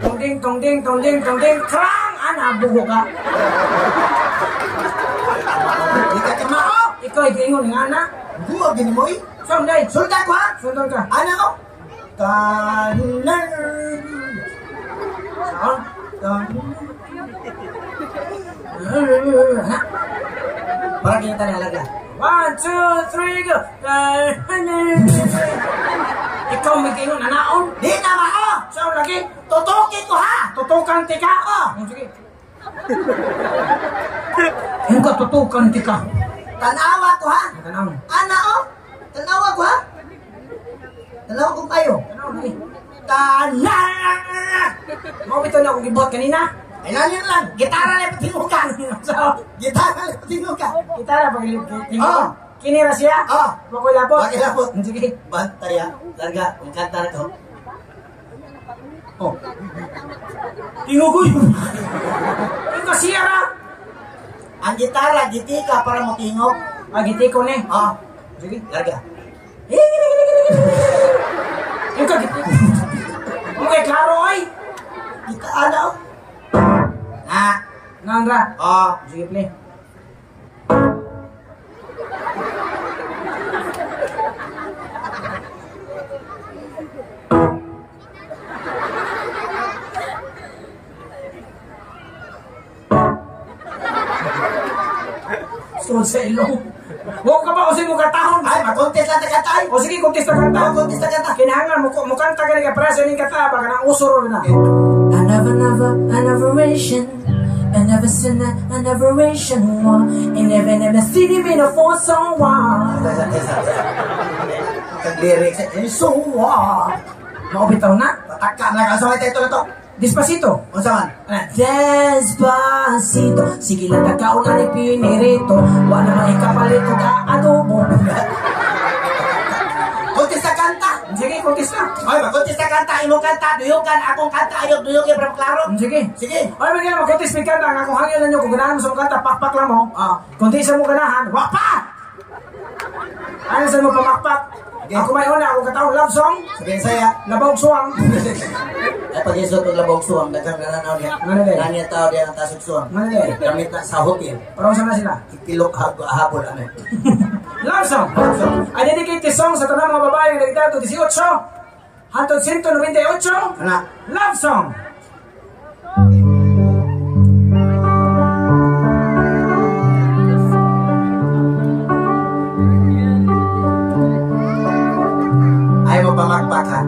Tungding, tungding, tungding, tungding, krang! Ana, bugo ka. Di ka kamao. Ikaw ay giingon nga ana. Buwag gini mo eh. Sunday. Sultan ko ha. Sundan ka. Ana ko. Tanan. Saan? Tanan. Para kita ni alaga. 1, 2, 3, go! Ikaw may giingon anaon. Di na mao. Saan lagi? Tutukin ko ha. Tutukan tika. Oh. Sige. Yung ka tutukan tika. Tanawa ko ha. Tanaw. Ana oh. Tanawa ko ha. Tanawa ko kayo. Tanaw lagi. Tanan. Mao bitaw na akong gibuhat kanina. Ay lang yun lang. Gitara na patingukan. So, Gitara na patingukan. gitara pag tingog. Oh. Kini ra siya? Oh. Makoy labot. Makoy labot. Sige. Bantaya. Larga. Ang kanta na to. Oh. Tingugoy. Yung ka siya ra. Ang gitara, gitika para motingog. Ah, gitiko ni. Oh. Sige. Larga. Yung ka gitiko. Okay, klaro ay. Gita, ano? Na. Nandra. Oh. Sige, play. Stud sa ilong. Huwag ka ba kasi mo katahon? Ay, makontest lang ta kanta ay. O sige, kontesta kanta. Oh, kontesta kanta. Kinahanglan mo kanta ka ni ka para sa ning kanta baka nang usor na. I never, never, I never ration. I never seen that, I never ration one. I never, never seen him in a four song one. Kag lyrics eh, so what? Maubitaw na. Pataka na ka sa ito na to. Despacito. Unsa man? Despacito, sige lang kakaon na ni pinirito. Wala man ikapalit og adobo. Kontesta kanta. Sige, kontesta. Ay, makontesta kanta, imong kanta, duyukan, akong kanta, ayok duyukin para maklaro. Sige. Sige. Ay, magkailan magkontest may kanta. Ang akong hangin ninyo, kung ganahan mo sa kanta, pakpak lang mo. Ah. Kung di sa mo ganahan, wa pa! Ano sa mo pamakpak? Okay. Ako may una, akong kataong love song. Sabihin saya. Labog suwang. Ay, pag-isot og labog suwang, daghang nananaw niya. Ano din? Naniya tao diya ang tasog suwang. Ano din? Gamit na sa hotel. Parang saan na sila? Itilok hapon, ano. Love song. Love song. I dedicate this song sa tanang mga babae nga nagedad og 18 hangtod 198. Ana. Love song. Ay mo pamakpak ha.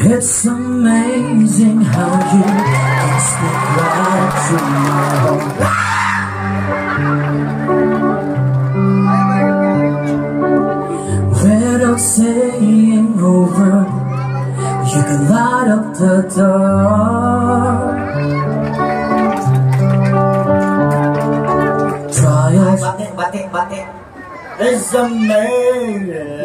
It's amazing how you can speak right to my heart. Without saying a word, you can light up the dark. Trials. Bate, bate, bate. It's amazing.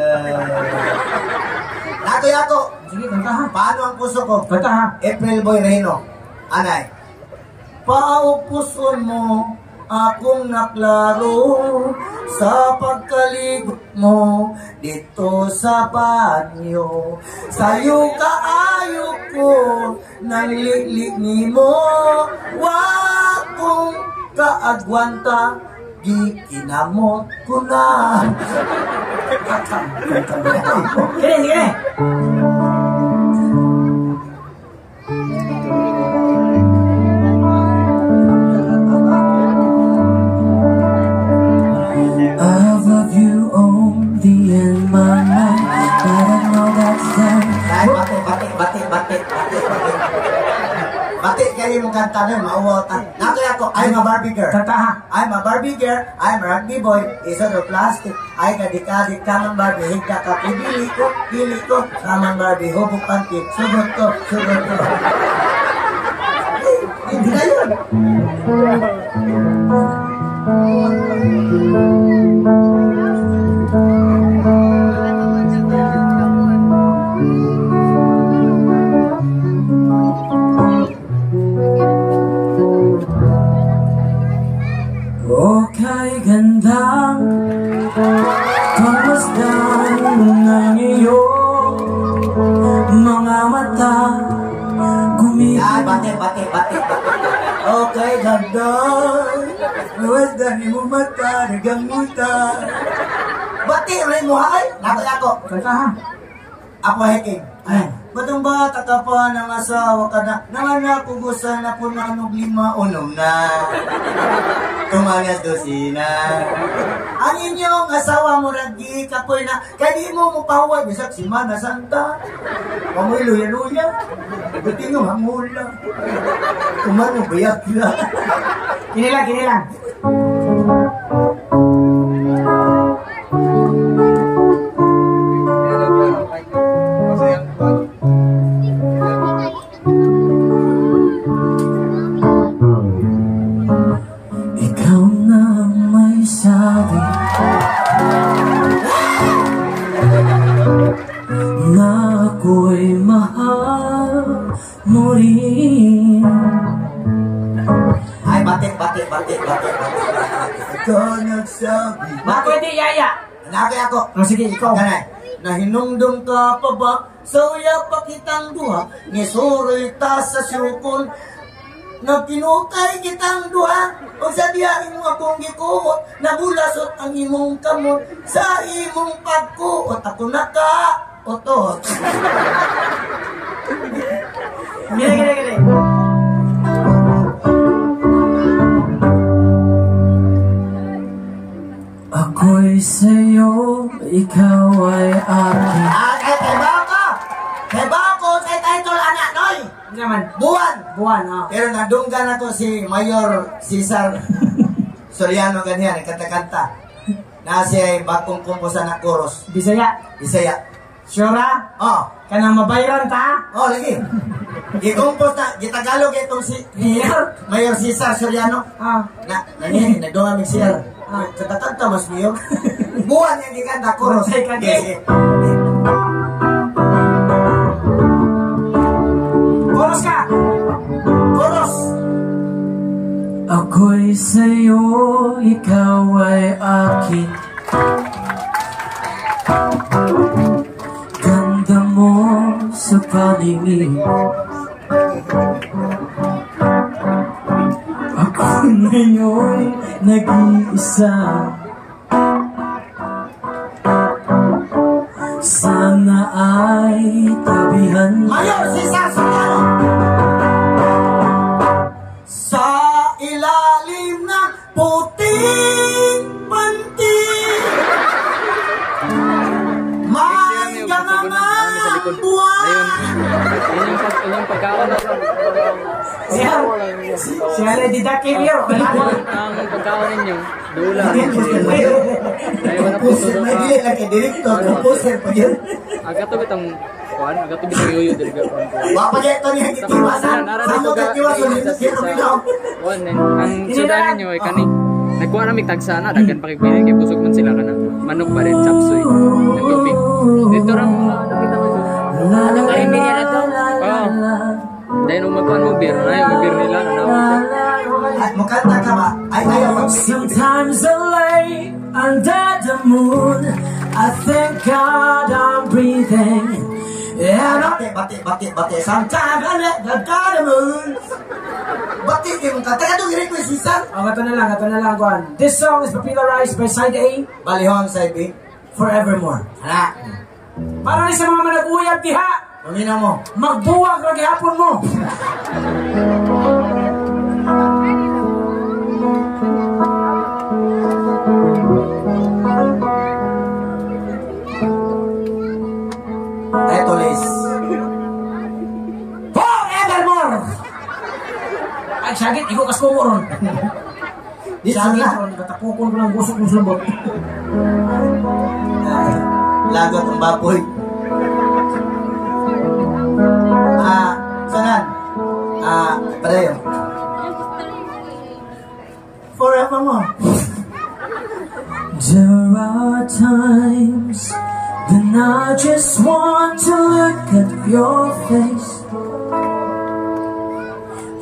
Natoy ako. Sige, kanta ha. Paano ang puso ko? Kanta ha. April Boy Reno. Anay. Paupuson mo akong naklaro sa pagkaligo mo dito sa banyo. Sa'yo kaayo ko nang liglig nimo. Wa kong kaagwanta, gikinamot ko na. Kini, kini. I've loved you only in my mind, but I know that's them. Ay, bate, bate, bate, bate, bate, bate. Bate, kayo mong kanta na, mauwaw ta. Natoy ako, I'm a Barbie girl. Kanta ha. I'm a Barbie girl, I'm a rugby boy, isa no plastic. Ay kadikadi ka ng Barbie, higda ka, pili ko, pili ko, kamang Barbie, hubog panty, sugot ko, sugot ko. Eh, hindi na yun. Oh, kay gandang pagmasdan ng iyong Bati, bati, bati, bati. Okay, ganda. Luwas na ni mo mata, nagamuta. Bati, rin mo, ay. Nako, nako. Kanta ha. Ako heking. Ay. Batong bata ka pa ng asawa ka na, nanganak ko gusto na po na anog 5 unom na. Tumanas dosina. Ang inyong asawa mo ragi kapoy na, kaya di mo mupahuway, bisag si Mana Santa. Pamoy luya-luya. Buti nga hangula. Kumano bayak na. Kini lang, kini lang. Ikaw na ang may sabi na ako'y mahal mo rin. Ay, bati, bati, bati, bati, bati. Ikaw nagsabi. Ako hindi yaya. Naki ako. Oh, sige, ikaw. Kanay, nahinumdum ka pa ba sa uya pa kitang duha, nisuroy ta sa sukon, nagkinukay kitang duha, o sa diya imo akong gikuot, nabulasot ang imong kamot, sa imong pagkuot, ako naka-otot. Gini, gini, gini. Ako'y sa'yo, ikaw ay akin. Ah, kay bako! Kay bako, kay title anak, noy! Ano naman? Buwan! Buwan, oh. Pero nadunggan ako si Mayor Cesar Soriano ganyan, kanta-kanta. Na siya ay bagong kumposa na chorus. Bisaya. Bisaya. Sure ah? Oh, Kanang mabayran ta? oh lagi. Gikompos na, gitagalog itong si Mayor? Mayor Cesar Soriano. Ah. Na, nangyay, nagdungan mig siya. Ah, kanta-kanta mas mayor. Buwan yung gikanta, chorus. Bantay ka, Sige, sige. Chorus ka! Chorus! Ako'y sa'yo, ikaw ay akin. Ganda mo sa paningin. Ako ngayon'y nag-iisa. Sana ay tabihan Mayor Cesar Soriano! Sa ilalim ng puting panty, may ganamang buwan. Inyong pagkaon na Siya, siya na di daki mayor. ang pagkaon ninyo, dula. Composer, may dili lang kay director, composer pa yun. Agato bitang kuan, agato bitang yuyo diri ka kuan. Wa pa ito niya gitiwasan. Samo kay tiwasan, sino bitaw. Kuan ang sudan ninyo ay kani. Nagkuha na mig tagsa na, daghan pa kay pili kay busog man sila kana. Manok pa rin chapsuy. Ng tubig. Dito ra mo nakita mo. Ay, na to. Oo. Dahil nung magkuhan mo beer, ay mag-beer nila na. Ay, mukanta ka ba? Ay, ayaw mag- Sometimes I lay under the moon. I thank God I'm breathing. And I Bati, bati, bati, bati. Sometimes I let the dark moon. Bati, di mong kanta. Katong i-request si Sam. Oh, kato na lang, Juan. This song is popularized by Side A, Balihon, Side B. Forevermore. Hala. Para ni sa mga manag-uyab diha, Paminaw mo. magbuwag ra gihapon mo. Title is Forevermore! Ay, sagit, ikaw kas ko ron. Dito Sagit na. ron, katapukon ko lang gusok ng sulbot. Ay, lagot ang baboy. Ah, sanan? Ah, padayon. Forevermore. There are times when I just want to look at your face.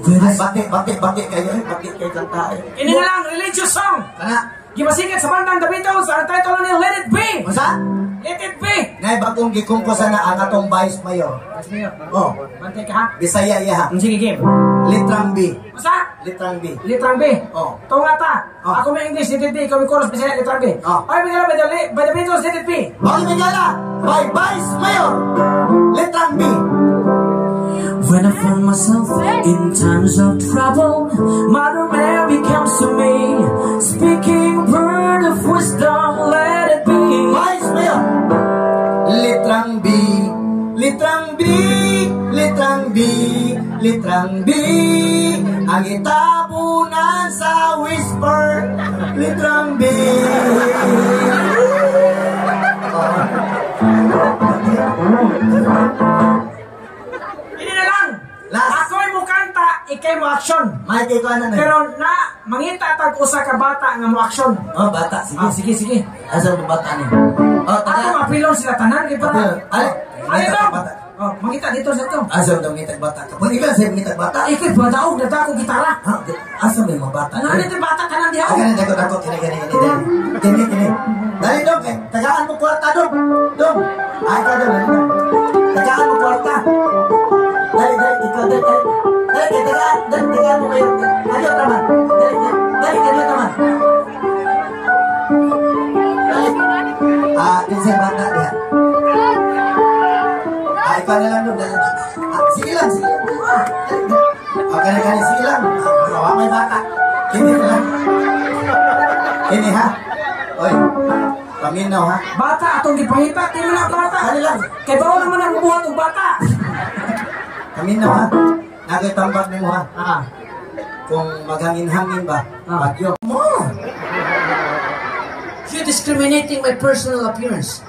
But Ay, it's bati, bati, bati kayo. Ay, bati kayo kanta. Ay. Ini na lang, religious song. Kana, Gimasikat sa bandang The Beatles, ang title ni Let It Be. Masa? Let it be. Nay bagong gikumposa na ang atong vice mayor. Vice Mayor. Oh, Bantay ka ha. Bisaya iya ha. Sige, game. Litrang B. Basta? Litrang B. Litrang B. Oh. Tunga ta. Oh. Ako may English, let it be. Ikaw may chorus, Bisaya, litrang B. Oh. Ay, Miguel, by the Beatles, let it be. Bakit Miguela? By Vice Mayor. Litrang B. When I find myself in times of trouble, Mother Mary comes to me, speaking word of wisdom, let it be. Vice Mayor. Litrang B. Litrang B. Litrang B. Litrang B. Ang itabunan sa whisper. Litrang B. Oh. Ini na lang. Last. Ako'y mo kanta, ikay mo action. Mike, ikaw na na. Pero na, mangita tag usa ka bata nga mo action. Oh, bata. Sige. Ah, sige, sige. Asa mo bata ni? Oh, Ako taga. mapilon sila tanan kay para. Apilon. Ay, Ay, mangita ito. bata. Oh, mangita dito sa to. Asa mo daw ngitag bata ka? Kung ikaw sa ngitag bata. Ikay badaog na ako gitara. Ha? Asa mo yung mga bata? Ano dito bata tanan diha? Ah, ganun, dako, dako, kini, kini, kini, dali. Kini, kini. Dali, dong, kay, tagaan mo kwarta, dong. Dong. Ay, ikaw, dong, dali, dong. Tagaan mo kwarta. Dali, dali, ikaw, dali, dali. Dali, kay, tagaan, dali, tagaan mo kayo. Kadyo, taman. Dali, dali, dali, kadyo, taman. Dali. Ah, din sa bata diha. Ah, ikaw na lang, dong. Dali. Ah, sige lang, sige lang. Ah, dali, dali. Ah, kani, kani, sige lang. Ah, may bata. Kini na lang. Kini ha. Oy. Paminaw ha. Bata atong gipangita, di mo na bata. Dali lang. Kay bawo naman ang buhat og bata. Paminaw ha. Nagay tambak nimo ha. Ah. Kung maghangin-hangin ba, Ah. bagyo mo. You discriminating my personal appearance.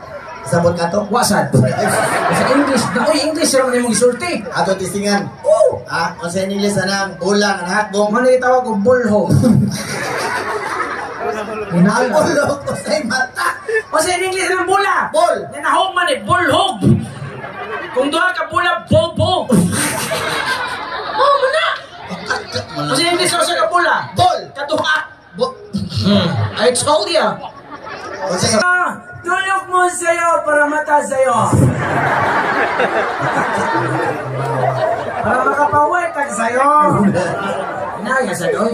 Sabot ka to? Wasad. Sa English, na oy English ra man imong gisulti. Ato tistingan. Oh! Ah, kung sa English anang bulang, ang hakbong. Mo na gitawag og bulho. Ang ulog ko sa mata. O sa English ng bula. Bol. Nanahog man eh, bulhog. Kung duha ka bula, bobo. Oh, man na. O sa English sa ka bula. Bol. Kaduha. Bo. I told you. O sa Ah, tulok mo sa'yo para mata sa'yo. Para makapaway tag sa'yo. Naya sa doy.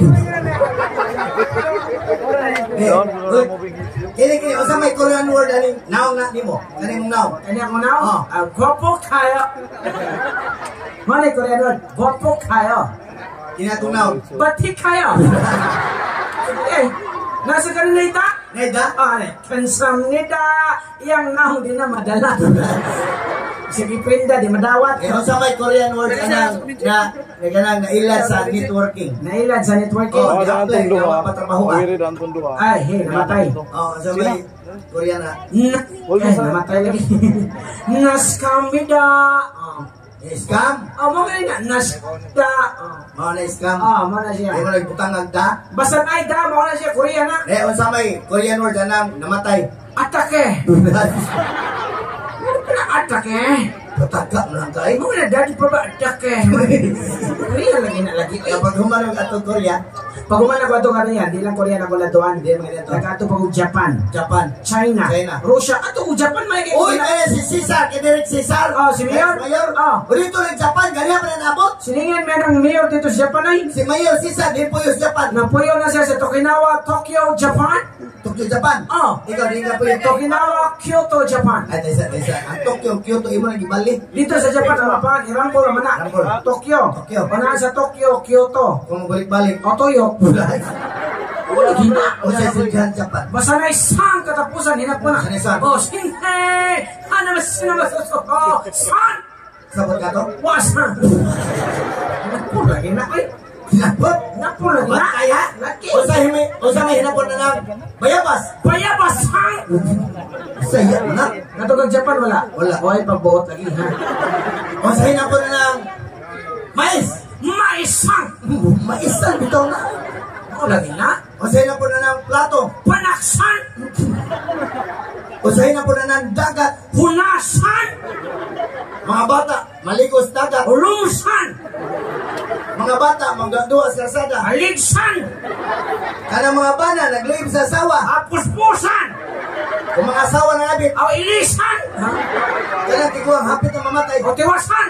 Kini kini unsa may Korean word aning naong na nimo? Kani mong naong. Kani ako now? Oh. Ah, gwapo kayo. Mali Korean word, gwapo kayo. Kini atong naong. Batik kayo. Eh, nasa kanila ita? Neda? Ah, ano? Kansamnida. Yang naong di na madala. Sige, prinda, di madawat. Eh unsa may Korean word anang na naganang nailad sa networking? Nailad sa networking. Oh, Oh, daan di-apply, tong duha. dapat patrabaho, ah. Awiri daan tong duha. Ay, hey, namatay. Oh, unsa may Korean na? Na, eh, namatay lagi. Naskamida. Oh. Eh, scam? Oh, mo ganun na. Nasda. Oh. Mao na scam. Ah, mo na siya. Di mo nagbutang agda. Basta ay da, mo na siya Korea na. Eh unsa may Korean word anang namatay? Atake. Ano pa na atake? Pataka mo lang kay. Mo na dati pa ba atake? Korea lagi na lagi. Ay, Kapag human og atong Korea, pag umana ko ato nga di lang Korea na ko latuan. Di man ganito. Nagato pa og Japan, Japan. China, China. Russia, ato og Japan may Uy, kaya si Cesar, kay Cesar. Oh, si Mayor? Mayor. Oh. Dito rin Japan, ganyan pa na naabot. Silingan merong mayor dito sa Japan ay. Si Mayor Cesar, di po yung Japan. Napuyo na siya sa Tokinawa, Tokyo, Japan. Tokyo, Japan. Oh. Ikaw, di ka po yung Tokyo. Tokinawa, Kyoto, Japan. Ay, taysa, taysa. Ang Tokyo, Kyoto, imo nang gibali. Dito sa Japan, ang mapangan, Irangkol man na. Irangkol. Tokyo. Tokyo. Panahan sa Tokyo, Kyoto. Kung balik-balik. O Toyo. Wala gina. O sa Siljan, Japan. Basta na isang katapusan, hinap mo na. Basta na isang. O, sinhe! Ano mas sinamasoso? O, san! Sabot ka to? Wasan! Napo lagi na, ay. Hinapot? Napo lagi na. Kaya? Lagi. O sa himi, o sa may hinapot na lang. Bayabas. Bayabasan! Saya mo na. Natugag Japan, wala? Wala. O, ay, pagbuot lagi, ha? O sa hinapot na lang. Mais. Maisang! Maisan, bitaw na. O, lagi na. O sa hinapot na lang plato. Panaksan! O sa hinapot na lang dagat. Hunasan! Mga bata, maligo sa dagat. Ulumsan! Mga bata, magdua sa kalsada. Aligsan! Kanang mga bana, nagluib sa sawa. Apuspusan! Kung mga asawa na abit. O ilisan. Kanang tiguang hapit na mamatay. O tiwasan.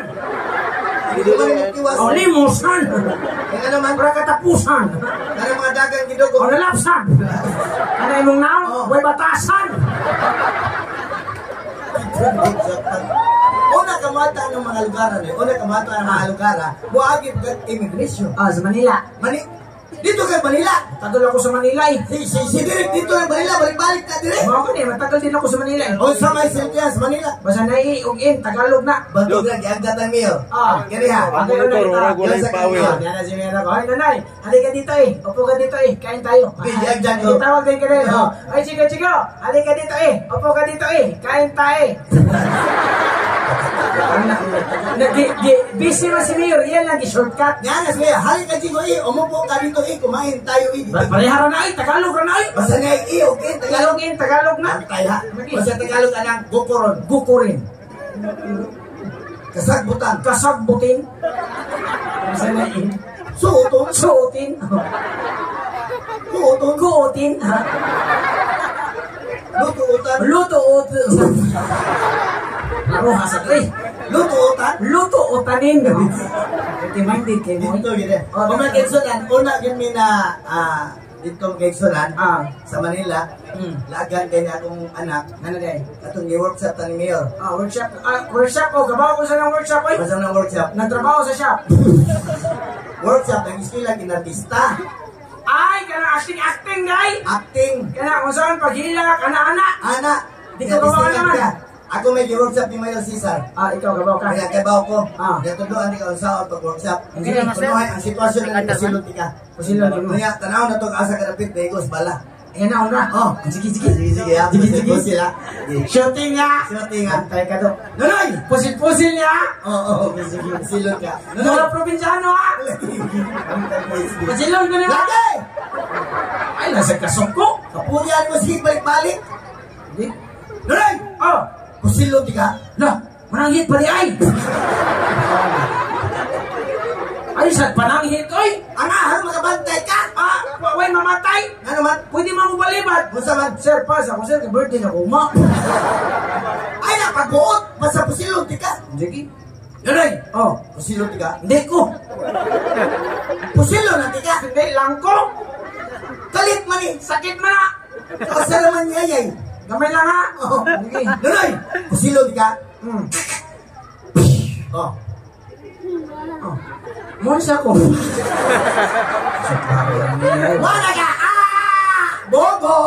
Hindi man mo tiwas. O limusan. Kung ano man. Para katapusan. Kanang mga dagang gidugo. O lalapsan. Ano imong naon? Oh. Way batasan. Una kamata ng mga lugar ni. Una kamata ng mga lugar. Buagi kag immigration. Ah, sa Manila. Mani dito kay Manila. Tagal ako sa Manila eh. Si direk dito kay Manila, balik-balik ka direk. Mao ko ni, matagal din ako sa Manila eh. Unsa may siltihan sa Manila? Basta nai og in Tagalog na. Bantog lang giagdat ang mayor. Ah. Kani ha. Agay na ita. Murag Sa kanila. Yan na si Mera ko. Ay, nanay, halika dito eh. Upo ka dito eh. Kain tayo. Bigyan dyan ko. Ay, tawag din ka rin. Oh. Ay, chico, chico. Halika dito eh. Upo ka dito eh. Kain tayo. Busy man si Mayor. Yan lang, shortcut. Nga na siya, halika chico eh, umupo ka dito eh, kumain tayo eh. Parehara na eh. Tagalog na eh. Basta nga eh, okay, Tagalog. Tagalog in, Tagalog na. Antay ha. Basta Tagalog anang gukoron, Gukurin. Kasagbutan, Kasagbutin. Basta na eh. Suoton, Suotin. Suoton, Guotin. Lutuutan, Luto-ut. Laro sa tre. Lutuutan. Luto-utanin. Iti minded kay mo. Dito gid. Oh, Kung mga kaigsunan, una gid mi na dito mga kaigsunan sa Manila, lagan kay na akong anak, Ano day? atong gi-workshop ta ni Mayor. Ah, workshop. Ah, workshop ko. Gabaw ko sa ng workshop ay. Basta ng workshop. Nagtrabaho sa shop. Workshop ang eskwela ginartista, Ay, kana acting acting day. Acting, Kana kung saan paghila, kana ana. ana. Di ko gawa Ginartista naman. ka. Ako may gi-workshop ni Mayor Cesar. Ah, ikaw gabaw ka. Kaya kabaw ko, natudloan ni ka unsaon pag-workshop. Okay, master. Kunuhay ang sitwasyon na nagkasilot ka. Pasilon mo. Kaya tanaw na to asa kadapit na bala. Ayan na, una. Oh, Sige, sige. Sige, sige. Ha. Sige, sige. Pusil, ha. Sige. Shooting nga. Shooting, ha. Antay ka do. Nonoy! Pusil-pusil niya. Oo, oo. Sige, Pusilon ka. Nono Nonoy! probinsyano ha. Pasilon ko nila. Lagi! Ay, nasa kasungko. Kapurian mo sige, balik-balik. Hindi. Nonoy! Oh, Pusilon di ka. la, mananghit pa di ay. Ay, sa pananghit, oy. Ang ahang makabantay ka. Ah, way mamatay. Ano man? Pwede mo balibad. Unsa man? Sir, pass ako, sir. Birthday na ko, ma. Ay, napabuot! Basta pusilon di ka. Sige. Nonoy! Oh, Pusilon di ka. hindi ko. Pusilon na di ka. Hindi, langko. Kalit man eh. Sakit man na. Asa naman niya yay. Gamay lang ha. Oh. Sige. Nonoy! Pusilon di ka. Oh. Oh. Muna ko. Wala ka! Ah! Bobo!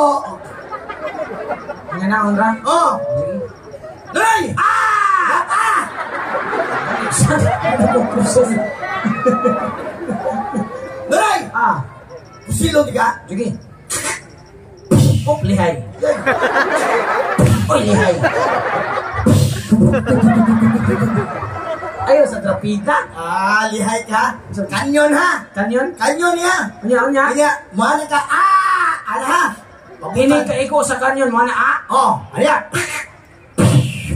Nga na, onra. Oh! Nonoy! Ah! Ah! Nonoy! Ah, Pusilon di ka. sige. Oh, lihay. Oy, lihay. Ayaw sa trapita. Ah, lihay ka. Kanyon ha. Kanyon? Kanyon niya. Unya, unya. Kaya, muha na ka. Ah! Ala ha. Dili ka iko sa kanyon, mga na ah. Oh, ala.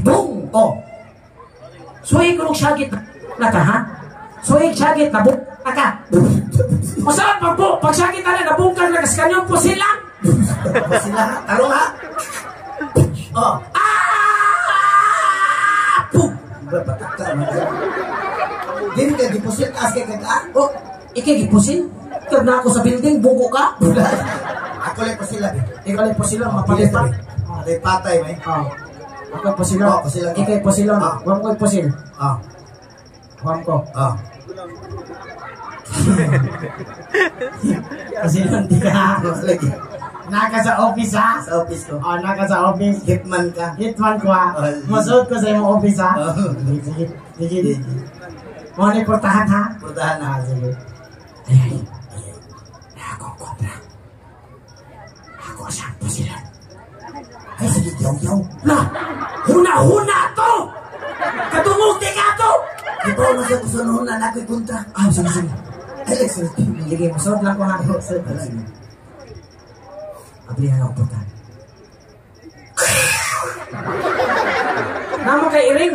Boom! Oh. Suhi ko nung syagit na ka, ha? Suhi syagit na bu na ka. O saan pag bu? Pag syagit na nabungkag na kas kanyon po sila. Sila ha. Tarong ha. Oh. Ah! Pug! Batak ka. Dili ka gipusil taas kay kag ah. Oh, ikay gipusil? Kag na ako sa building, bugo ka? Ako lang pusila. Ikaw lang pusilon, mapalipat. Patay patay may. Oh. Ako pusilon. Oh, pusilon. Ikay pusilon. Ah. Huwag ko pusil. Ah. Huwag ko. Ah. Pusilon di ka. Lagi. Naka sa office ha? Sa office ko. Oh, naka sa office. Hitman ka. Hitman ko ha. Oh. Masuot ko sa imong office ha. Oh. Sige, sige. Mo ni portahan ha. Portahan ha. Ah, sige. Ay, ay. Ay, ako ang kontra. Ako siyang pusilon. Ay, sige, yaw, yaw. La! Huna-huna to! Katungog di ka to! Ibaw na siya kung saan na ako'y kontra. Ah, sige, sige. Ay, nagsulti. Sige, masuot lang ko ha. Sige. Ablihan ako portahan. Namo kay Iring.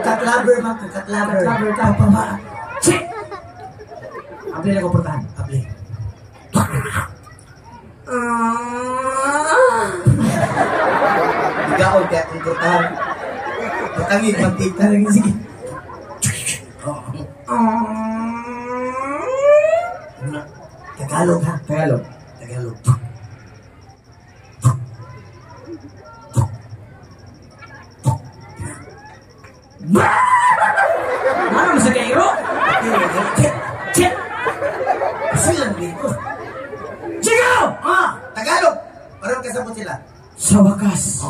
Katlaber man ko, katlaber. Katlaber ka. Papa. Check! Abli lang ko portahan. Abli. Ah! Ikaw kaya kung kurtahan. Patangin, mantika. Sige. Tagalog ha? Tagalog. Tagalog. Ano mo sa kairo? Chit! Silang dito. Sigaw! Ah! Tagalog! Parang kasabot sila. Sa wakas,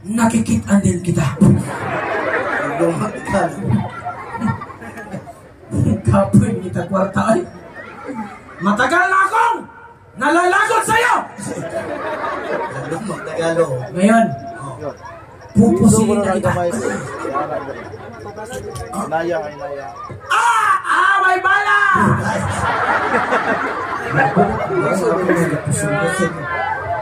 nakikitaan din kita. Lumag Tagalog. Kapoy kita kwarta ay. Matagal na akong nalalagot sa'yo! Lumag Tagalog. Ngayon, pupusilin na kita. Naya ay naya. Ah! Ah! May bala!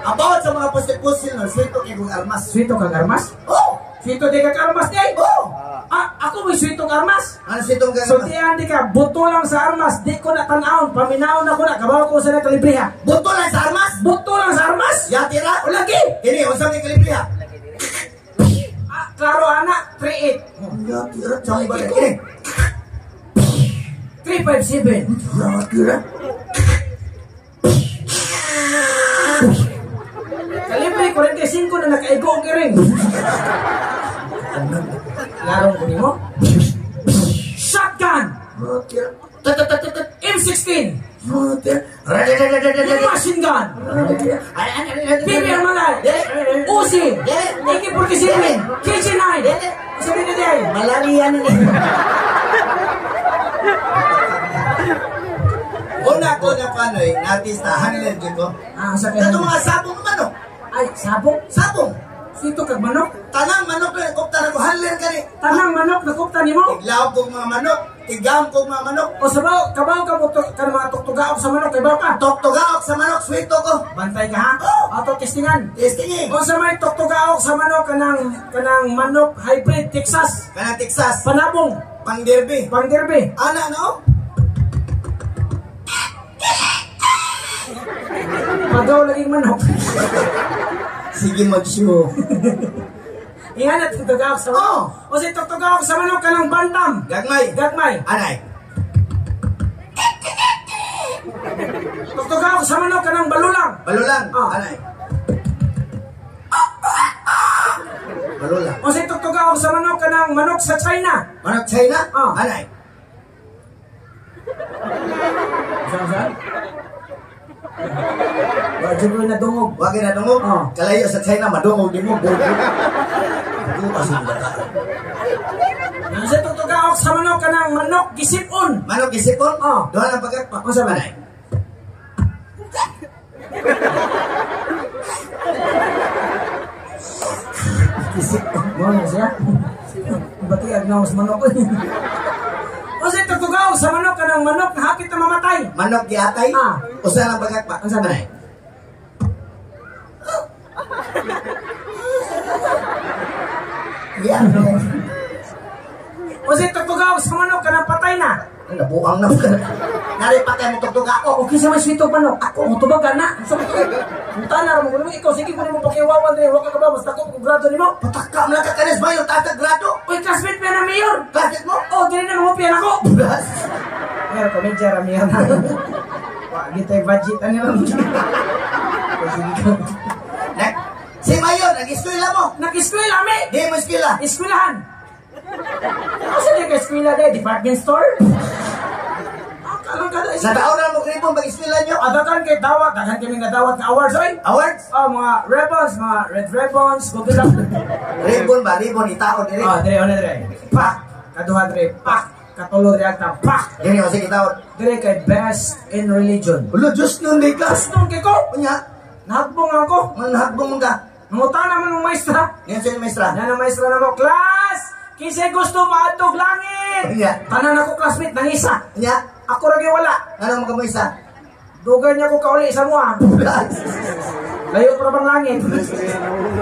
About sa mga pusil-pusil no, swito kay kong armas. Swito kang armas? Oh! Swito di kang armas di ay? Oh! Ah, ako may swito kang armas? Ano swito kang armas? Sultian di ka, buto lang sa armas, di ko na tanawon, paminaon ako na, kabaw ko sa nakalibriha. Buto lang sa armas? Buto lang sa armas? Yatira? O lagi! Kini, unsa may kalibriha? Ah, klaro ana, 3-8. Yatira, chamba. Kini. 357. Yatira. Kalibre, 45 na nakaigo ang iring. Larong ko nimo. Shotgun! M16! Machine gun! BBR Malay! Uzi! AK-47! KG-9! Sabi ni Day! Malaria na ni. Una ko na panoy, artista, hanilin ko. Ah, sa kaya. Kato mga sabong manok. Ay, sabong? Sabong. Sito kag manok? Tanang manok na kupta na ko, hanilin ka ni. Tanang manok na kupta nimo? Tiglaw kong mga manok, tigam kong mga manok. O sabaw, kabaw ka mo ka mga tuktugaok sa manok, kay ka? Tuktugaok sa manok, swito ko. Bantay ka ha? Oh! Ato testingan. Testingin. O sa may tuktugaok sa manok, kanang manok hybrid Texas. Kanang Texas. Panabong. Pangderby. Pangderby. Ana, no? Pagaw laging manok. Sige mag-show. Ihanat tuktugaok sa manok. Oh! O sa tuktugaok sa manok, kanang bantam. Gagmay. Gagmay. Anay. Tuktugaok sa manok, kanang balulang. Balulang. Oh. Anay. Balulang. O sa tuktugaok sa manok, kanang manok sa China. Manok China? Oh. Anay. Saan? Wag ko na dungog. Wag na dungog. Oh. Kalayo sa China madungog din mo. Sa tuktugaok sa manok kanang manok gisipon. Manok gisipon? Oh. Duha lang pagkakpa. Unsa man? Gisipon. Mo na siya. Bati agnaw sa manok. Unsa tuktugaok sa manok kanang manok na hapit na mamatay? Manok giatay? Ah. Usa lang pagkakpa. Unsa man? Yan. O sa tuktugaok sa manok kanang patay na. Nabuang na. Nari patay mo tuktugaok. Okay sa may swito manok. Ako mo tubag ka na. Punta na mo ikaw sige kunin mo pakiwawan diri wa ka ba basta ko grado nimo. Pataka man ka kanis mayor tata grado. Uy, classmate pa na mayor. Classmate mo? Oh, diri na mo ako. Pero komedya ra mayor. Wa gitay budget ani lang. Si mayor nag-eskwela mo. Nag-eskwela mi. Di mo eskwela. Eskwelahan. Asa di ka eskwela dai department store? Sa taon na mo kripon pag-eskwela nyo? Adakan kay dawat, daghan kami nga dawat na awards oy. Awards? Oh, mga ribbons, mga red ribbons, google lang. Ribbon ba? Ribbon itaon dire. Oh, dire ona dire. Pak, kaduha dire, pak, katulo dire agtang, pak. Dire o sige taon. Dire kay best in religion. Ulo, Diyos nun di ka. Diyos nun kay ko. Unya. Nahagbong ako. Nahagbong ka. Nanguta naman ng maestra. Yan siya yung maestra. Yan ang maestra na mo. Class! Kisay gusto maadtog langit! Unya. Tanan ako classmate, nangisa. Unya. Ako ragi wala. Ano mo ka isa? Dugay niya ko kauli sa mua. Layo pa bang langit?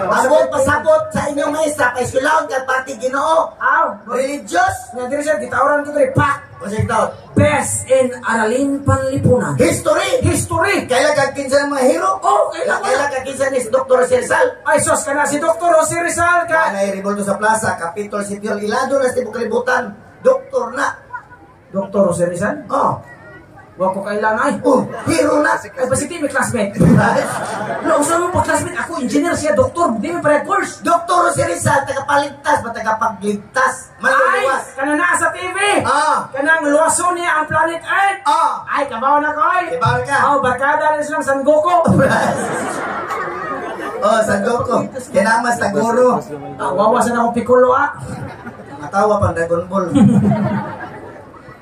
Abot pasabot sa inyong maestra, paiskulahon kag party Ginoo. Aw, religious. Nga diri siya gitawran ko diri pak. Unsa taon? Best in Aralin Panlipunan. History. History. Kaila kag kinsa ang mga hero? Oh, kaila ko. Kaila kag kinsa ni Dr. Rizal? Ay, sos ka na si Dr. Jose Rizal ka. Kanay revolto sa plaza, Kapitol Sitio, ilado na sa tibok kalibutan. Doktor na. Dr. Jose Rizal? Oh. Wa ko kailangan ay. Oh, hero na. Ay, basta di may classmate. No, usa mo pa classmate. Ako, engineer siya, doktor. Di may pare course. Dr. Jose Rizal, tagapaligtas, ba tagapagligtas? Ay, Maluluwas. kana naa sa TV. Ah. Kanang luwason niya ang planet Earth. Ah. Ay, kabaw na ko ay. Kabaw ka. Oh, barkada na silang San Goku. Oh, San Goku. Kinamas Taguro. Ah, wawasan ako Piccolo ah. Natawa pang Dragon Ball.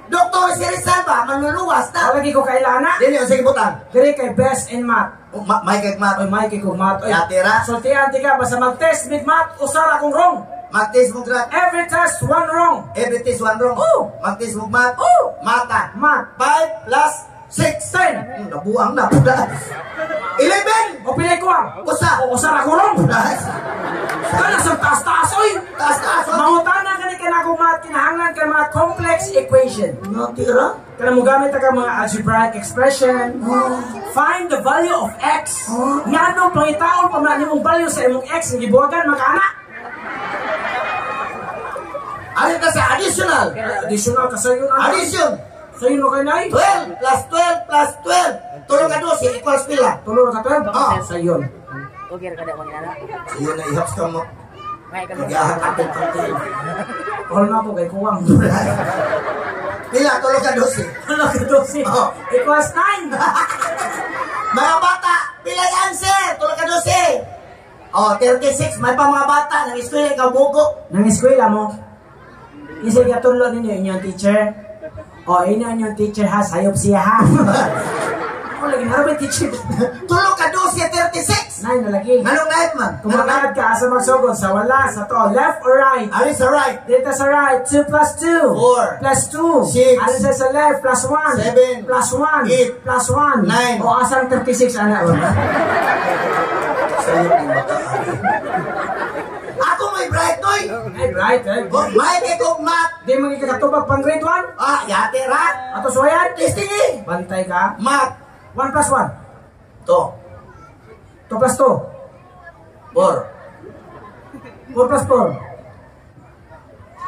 Dr. Jose Rizal ba? Manluluwas na. Palagi ko kailangan. Dili, sige butang. Diri kay best in math. Oh, Michael Mat. Oy, Mikey ko math. Oy, Yatira. Sultian ti ka basta mag-test med math usara akong wrong. Magtis mo gra. Every test one wrong. Every test one wrong. Oh. Magtis mo mat. Oh. Mata. Math. 5 plus 6. 10. Nabuang na. 11. O pilay ko ang. Usa. O usara ko wrong. Plus. Kana sa taas-taas oy. Taas taas. Mangutana kani ka na akong math kinahanglan kay mga complex equation. Natira. Kana mo gamit ka mga algebraic expression. Oh. Find the value of x. Oh. Ngano pangitaon pa man imong value sa imong x nga gibuhagan makaana. Ano ka sa additional? Additional ka sayo na. Addition. Sayo no kay nay. 12 plus 12 plus 12. Tulong ka 12 equals pila. Tulo ra ka 12. Ah. Sayon. Okay, kada ko nila. Iyo na ihaps ka mo. May kami. Nag-ahak atong kantin. All na ko kay kuwang. Pila tulong ka 12. Tulo ka 12. Oh. Equals 9. Mga bata, pila yung answer? Tulong ka 12. Oh, 36. May pa mga bata. Nang eskwela, ikaw bugo. Nang eskwela mo, isa ka tulo ninyo inyong teacher. O inyo inyong teacher ha, sayop siya ha. Ako lagi narabay teacher. Tulong ka 12, 36. 9 na lagi. Anong night man? Kumakad ka asa magsugod sa wala, sa to, left or right? Ano sa right? Dito sa right, 2 plus 2. 4. Plus 2. 6. Ano sa left, plus 1. 7. Plus 1. 8. Plus 1. 9. O asang 36, ana. Sayop yung bata. Ako may bright noy. Ay, right, eh. Oh, may kay mat. Di mo ikakatubag pang grade 1? Ah, yate ra. Ato suwayan? Testing eh. Bantay ka. Mat. 1 plus 1. 2. 2 plus 2. 4. 4 plus 4.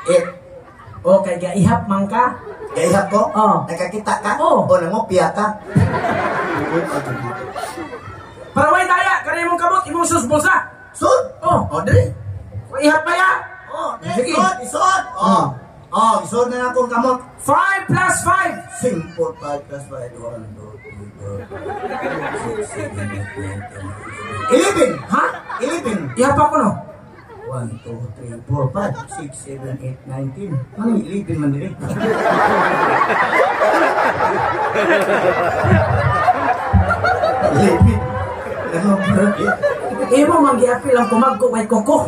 8. Okay, gaihap man ka. Gaihap ko? Oh. Nakakita ka? Oh. O nangopya ka? Para way daya, kani imong kamot, imong sus bulsa. Sud? Oh. O, dili. Ihap pa ya. Oh, dili. Sige. Sud, isod. Oh. Oh, isod na lang akong kamot. 5 plus 5. Simple 5 plus 5, 1, 2, 3, 4, 5, 6, 7, 8, 9, 10, 11. Ha? 11. Ihap ako no. 1, 2, 3, 4, 5, 6, 7, 8, 9, 10. Ano yung 11 man dili? 11. Ano ba? Imo man giapil ang kumagko kay koko.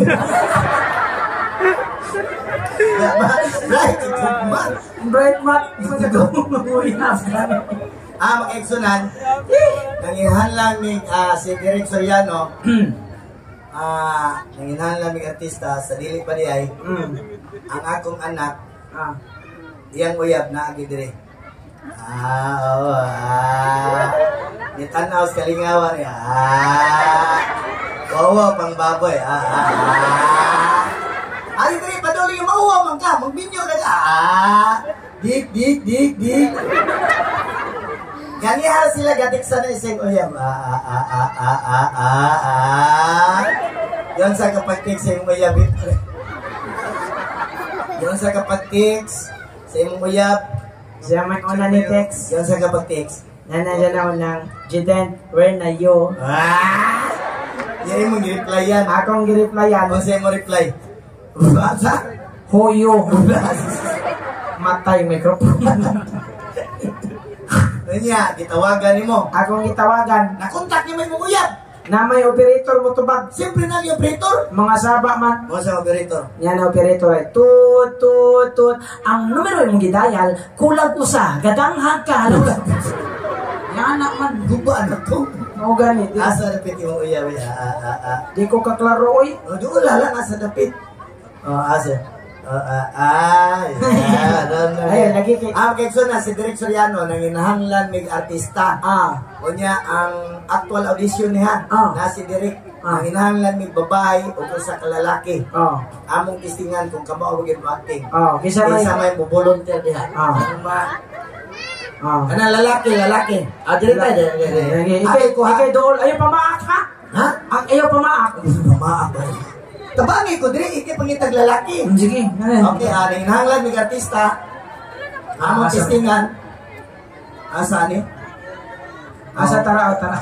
Right, man. Bright mat, ihap. Ah, mga-eksonan, nanginhan lang ning si Derek Soriano, nanginhan lang ning artista sa dili pa di ay, ang akong anak, iyang uyab na agi dire. Ah, oo, ah. Nitanaw sa kalingawan niya. Ah. Oo, pang baboy. Ah, ah, ah. Ari dire paduli yung mauwa man ka, magbinyo na ka. Ah. Dik, dik, dik, dik. Ganihar sila gatik sa na isang uyab. Ah, ah, ah, ah, ah, ah, ah, ah. Yan sa kapag-text sa imong uyab. Yan sa kapag-text sa imong uyab. Siya may una ni text. Yan sa kapag-text. Nanadyan ako ng Jident, where na you? Ah! Yan imong gi-reply yan. Akong gi-replyan. Ano sa imong reply? Basa? Hoyo. Matay microphone. Kanya, gitawagan nimo. Akong gitawagan. Nakontak ni may mong uyab. Na may operator mo tubag. Siyempre na ni operator. Mga saba man. Mo sa operator. Yan ang operator ay tut, tut, tut. Ang numero imong gidayal, kulag usa. Gadanghag ka. Yan na man. Guba na to. O ganit. Asa dapit imong uyab? Ah, ah, ah, ah. Di ko kaklaro oy. O, doon lang asa dapit. O, asa. Yeah, no. Ay, lagi kay Kay so na si Direk Soriano nanginahanglan mig artista. Unya ang actual audition niya na si Direk nanginahanglan mig babae o sa kalalaki. Among tistingan kung kamao gyud mo acting. Kinsa may Kinsa may mo-volunteer diha. Ana lalaki, lalaki. Dili tayo, dili, dili. Ikay, ikay dool, ayo pamaak ha. Ha? Ang ayo pamaak. Pamaak ba? Tabangi ko diri ikay pangitag lalaki. Sige. Okay, nanginahanglan mig artista. Among tistingan. Asa ni? Asa tara, tara.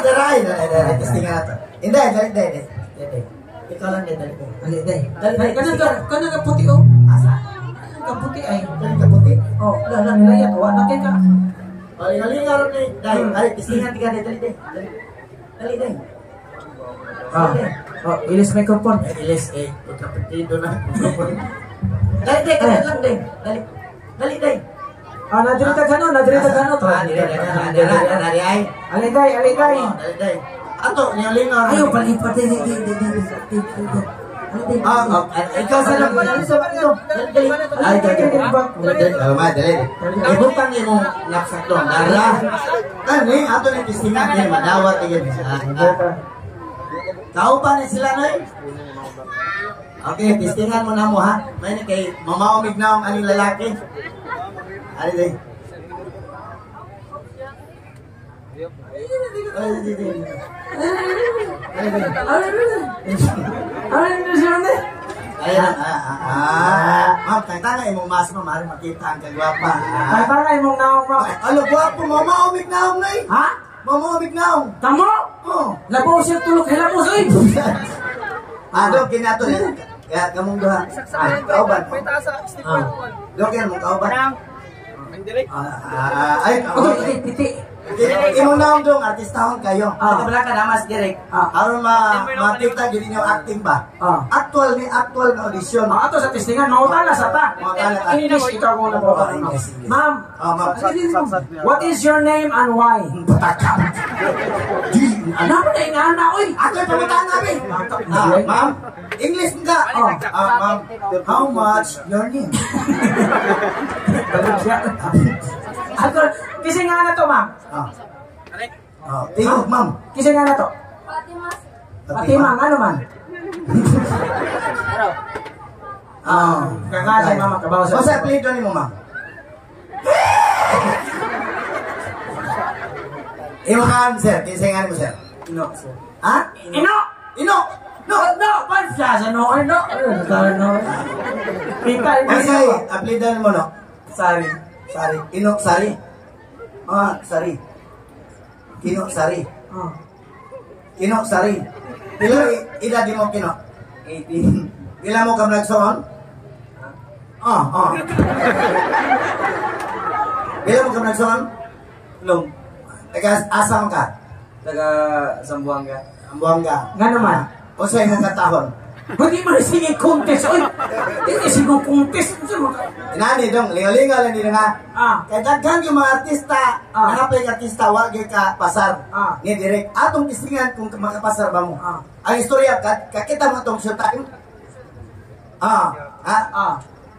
Daray, daray, daray. Tistingan nato. Hindi, dali, dali, dali. Ikaw lang dali, dali. Dali, dali. Dali, kanan ka puti oh. Asa? Kanan ka puti ay. Kanan ka puti? Oh, la la nilayat wa na kay ka. Aling aron ni, dai, ay tistingan tika dali, dali. Dali, dali. Oh, ilis microphone. Ilis putra petido na. Dali, dali, kanan lang dai. Dali. Dali, dai. Nadiri taghano, nadiri taghano to. Dali, dali, dali, dali ay. Ali dai, ali dai. Dali, dai. Ato, nilingaw. Ayo palipat dai, dai, dai, dai, dai. Ikaw sa lang. Dali, ay, dali, dali. Dali. Ibutang imong knapsack doon. Dara. Kani, ato ni tistingan ni madawat igen. Kauban ni sila noy. Okay, tistingan mo na mo ha. May ni kay mamaumig na ang aning lalaki. Ali dai. Ayan, ma'am, tangtanga imong mas ma'am, maaari makita ang kagwapa. Tangtanga imong naong ma'am. Alo, gwapo, mamaumig naong na eh. Ha? Mamaumig naong. Tamo? Oo. Labaw siya tulog, hilamos oy. Dok, kinato niya. Kaya kamong duha. Kauban. Dok, yan mong kauban. Ay, kauban. Titi. Imong naong dong, artistahon kayo. Taga ka namas direct. Aron makita gid ninyo acting ba? Actual ni actual na audition. Ato sa testingan, mangutana sa ta. Mangutana ta. English ikaw mo na po. Ma'am, what is your name and why? Pataka. Ano mo na ingana oy? Ato pangutana bi. Ma'am, English ka. Ma'am, how much your name? Ako, kasi nga na to, ma'am. Tingog, ma'am. Kasi nga na to. Fatima. Fatima, ano man? Kaya sa mama, kabaw sa... Masa, play doon mo, ma'am. Imo ka, sir. Kinsa nga mo, sir? Ino, sir. Ha? Ino! Ino! No! No! Pansa sa no! No! No! Pita, Kasi, play doon mo, no? Sorry. Sari. Ino, sari. Sari. Kino, sari. Kino, sari. Pila edad mo, Kino? 18. Pila mo kam nagsoon? Pila mo kam nagsoon? Long. Taga asa man ka? Taga Zamboanga. Zamboanga. Nga naman. O sa imong katahon? Hindi mo na sige contest, oy! Hindi sige contest. Inani dong, lingaw-lingaw lang din nga. Kaya daghan yung mga artista, nakapay artista, wag yung ka pasar. Ni direct, atong tistingan kung makapasar ba mo. Ang istorya, kakita mo itong showtime.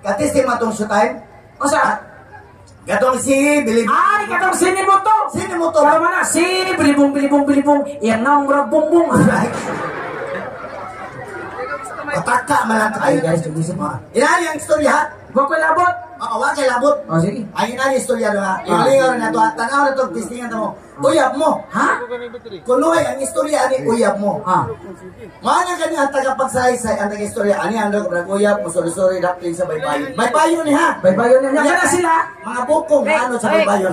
Katisting mo itong showtime. O sa? Katong si Bilibong. Ay, katong sinimuto! Sinimuto! Kaya na, si Bilibong, Bilibong, Bilibong, iyang naong murag bumbong. Pataka man lang kayo. Ay guys, tumisin mo. Inani ang istorya ha? Huwag ko'y labot. Oo, huwag ko'y labot. O, sige. Ay, inani ang istorya doon ha. Imalingaw na ito ha. Tanaw na ito, tistingan mo. Uyab mo. Ha? Kunuhay ang istorya ani uyab mo. Maana kani ang tagapagsalaysay ang taga-istorya. Ani ang nag-uyab mo, sorry-sorry, dakling sa baybayon. Baybayon ni ha? Baybayon ni. Nasaan na sila? Mga bukong, ano sa baybayon?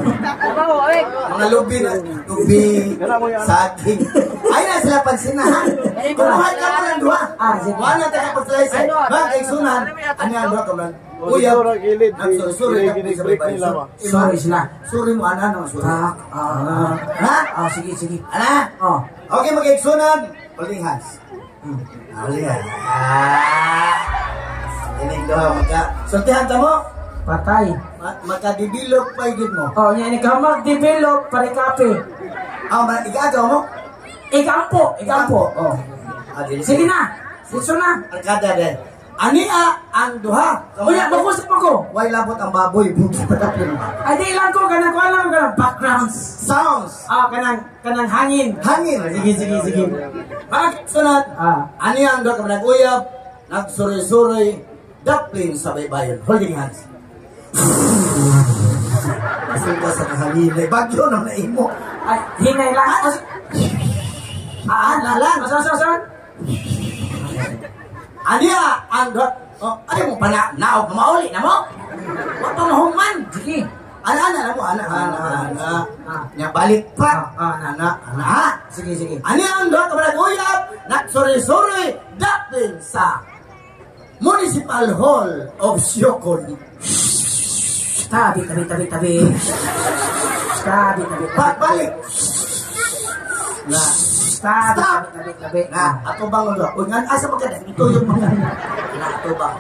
Mga lubi na, lubi, saging. Ay na sila pansina ha? Kunuhay ka mo ng duha. Maana ang tagapagsalaysay. Mga kaigsunan, ani ang duha ka man. Uyab, nagsorry-sorry, dakling sa baybayon. Sorry sila. Sorry mo, ana, no, sorry. Ha? Sige, sige. Ana? Okay, mag-igsunan. Holding hands. Holding hands. Inig doha, magka... Sultihan ta mo? Patay. Maka-develop pa yun mo. Oh, yan, ikaw mag-develop, parikape. Ikaagaw mo? Ikampo, ikampo. Oh. Sige na. Dito na. Arkada din. Ania ang duha. Uya, makusap ako. Way labot ang baboy. Bugi patapon. Ay, di lang ko. Kanang kuha lang. Kanang backgrounds. Sounds. Ah, kanang hangin. Hangin. Sige. Bakit sunod? Ah. Ania ang duha ka nag-uyab, nagsuroy-suroy, daplin sa baybayon. Holding hands. Masuka sa kahangin. Bagyo na naimo. Ay, hinay lang. Ah, lalang. Asa? Ania ang duha. Oh, ay mo pala naog mauli na mo. Wa pa mahuman. Sige. Ana na mo ana. Nya balik pa. Ana. Ana. Sige. Ani ang duha ka nag-uyab, nagsuroy-suroy, daplin sa Municipal Hall of Siocon. Tabi. Tabi. Balik. Na. Tabi, Stop. tabi. Na, ato bang ulo? Uy, nga, asa magka? Ituyog mo ka. Na, ato bang.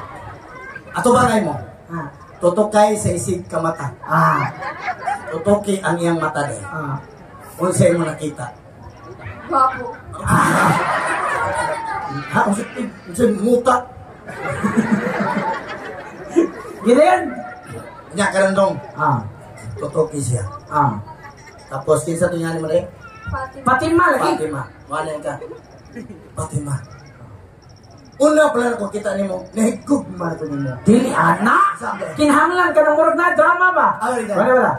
Ato bang ay mo? Ah. Tutukay sa isig kamata. Ah. Tutuki ang iyang mata din. Ah. Unsa imo nakita? Gwapo. Ha, unsa muta? Ginayan. Nya karon dong. Ah. Tutuki siya. Ah. Tapos kinsa to niya ni mo rin? Fatima. Fatima lagi. Fatima. Wala ka. Fatima. Una pala ko kita nimo, nahigog man ko nimo. Dili ana. Kinahanglan ka ng murag na drama ba? Ah, Wala.